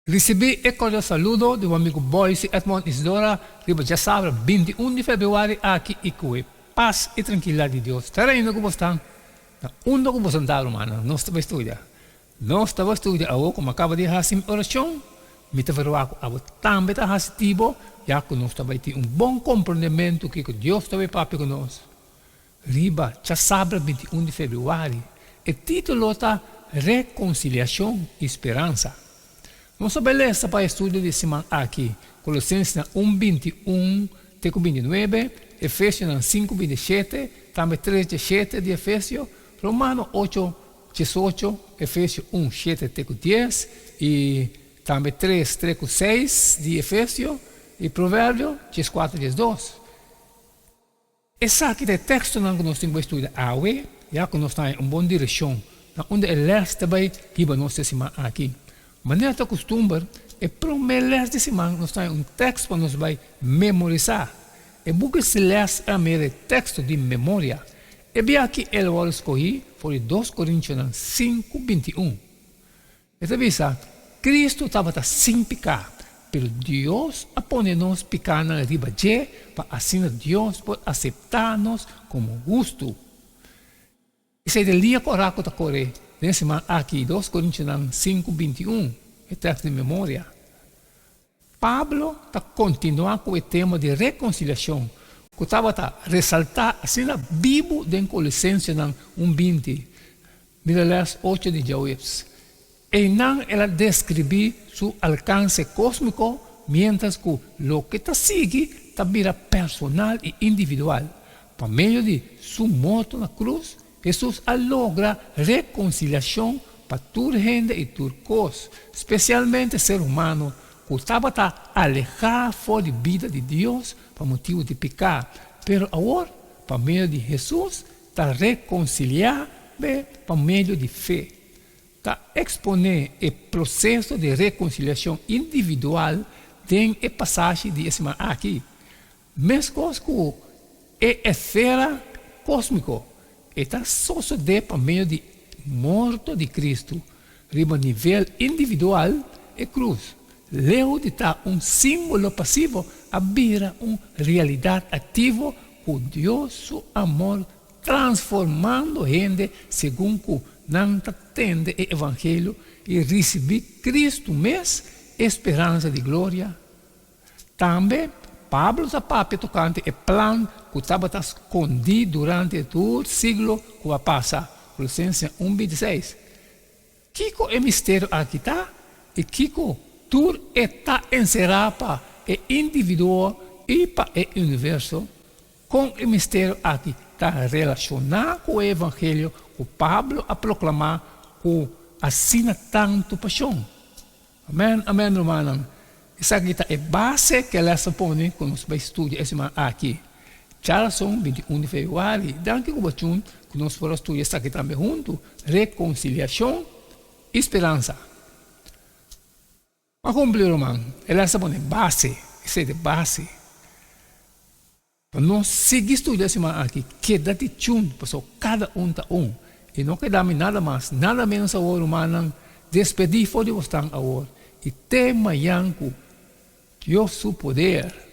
Risibí e kordial saludo di bo amigu Boyce Edmond Isidora riba djasabra 21 di februari aki i ku e pas i trankilidat di Dios ta reina ku bo stan na unda ku bo santá rumannan. Nos ta bai studia. Nos ta bai studia awo ku mi a kaba di hasi mi orashon. Mi ta verwagt ku abo tambe ta hasi ti bo ya ku nos ta bai tin un bon komprondementu kiko Dios ta bai papia ku nos riba djasabra 21 di februari. E título ta Rekonsiliashon i Speransa. Nos a bai lesa pa e studio di siman aki, Kolosensnan un 21 te ku 29, Efesionan 5 27, tambe 3 17 di Efesio, Romano 8 18, Efesio 1 7 te ku 10 i tambe 3 3 ku 6 di Efesio i Proverbio 14 12. Esaki ta e tekstonan ku nos tin ku bai studia awe, ya ku nos ta haña un bon direkshon na unda e lès ta bai hiba nos e siman aki. Manera ta kustumber, e promé lès di siman nos ta haña un tekst pa nos bai memorisá. E buki Celeste a mira e teksto di memoria. E bia aki el a wòrdu skohí for di Dos Korintionan 5, 21. E ta bisa, Cristo tabata sin piká, pero Dios a pone nos pikánan riba dje pa asina Dios por aseptá nos komo hustu. Esei ta e liña kòrá ku ta kore den e siman aki, Dos Korintionan 5, 21, e tèks di memoria. Pablo ta kontinuá ku e tema di rekonsiliashon ku tabata resaltá asina bibu den Kolosensenan un 20, mira lès ocho di djaweps. Einan el a deskribí su alkanse kósmiko miéntras ku loke ta sigui ta bira personal i individual. Pa medio di su morto na krus, Hesus a logra rekonsiliashon pa tur hende i tur kos, spesialmente ser humano ku tabata alehá for di bida di Dios pa motibu di piká, pero awor pa medio di Hesus ta rekonsiliá be pa medio di fe. Ta eksponé e proseso di rekonsiliashon individual den e pasashi di e siman aki. Meskos ku e esfera kósmiko, e ta sosodé pa medio di morto di Kristu riba nivel individual, e krus, leu di ta un símbolo pasivo, a bira un realidat aktivo ku Dios su amor transformando hende segun ku nan ta tende e evangelio i risibí Kristu mes, e speransa di gloria. Tambe, Pablo ta papia tokante e plan ku tabata skondí durante tur siglo ku a pasa, Kolosensenan un 26. Kiko e misterio aki ta i kiko tur e ta enserá pa e individuo i pa e universo? Kon e misterio aki ta relashoná ku e evangelio ku Pablo a proklamá ku asina tantu pashon? Amen, amen rumannan. Esaki ta e base ku e les a pone ku nos bai studia e siman aki. Djarason 21 di februari. Danki ku bo chun ku nos por a studia esaki tambe huntu, Rekonsiliashon i Speransa. A kumpli ruman, e les a pone base, esei ta e base. Pa nos sigui studia e siman aki, keda di chun, pasobra kada un ta un. I no keda mi nada mas, nada menos awor, rumannan, despedí for di bosnan awor, i te mañan ku Dios su poder.